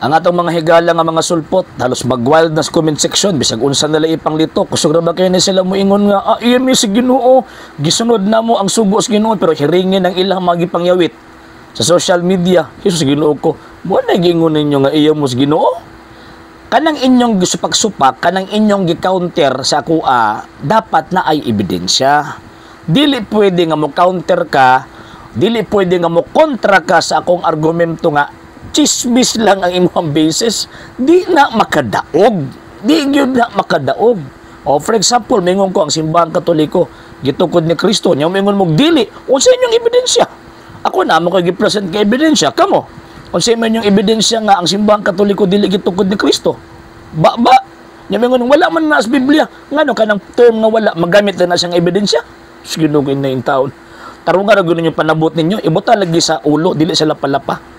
Ang atong mga higala nga mga sulpot, halos mag-wild na sa comment section, bisag unsa nila ipanglito, kusog ra ba kayo ni sila moingon nga, ah, iyan mi si Ginoo, gisunod na mo ang sugo sa Ginoo, pero hiringin ang ilang mga gipangyawit sa social media. Jesus, Ginoo ko, mo na giingon ninyo nga iya mo sa Ginoo? Kanang inyong gisupak-supak, kanang inyong gi-counter sa akoa, dapat na ay ebidensya. Dili pwede nga mo counter ka, dili pwede nga mo kontra ka sa akong argumento nga chismis lang ang imong basis. Di na makadaog. Di gyud na makadaog. O for example, mingon ko ang Simbahang Katoliko gitukod ni Kristo, nya mingon mo dili. Unsa inyong ebidensya? Ako na mo kay gi-present ka ebidensya kamo. Unsa man inyong ebidensya nga ang Simbahang Katoliko dili gitukod ni Kristo? Ba ba? Nya mingon wala man na sa Biblia. Ngano kanang term nga wala magamit na siyang ebidensya? Sige na in taon. Tarungan ra gyud ninyo panabot ninyo, ibuta lagi sa ulo, dili sa lapalapa.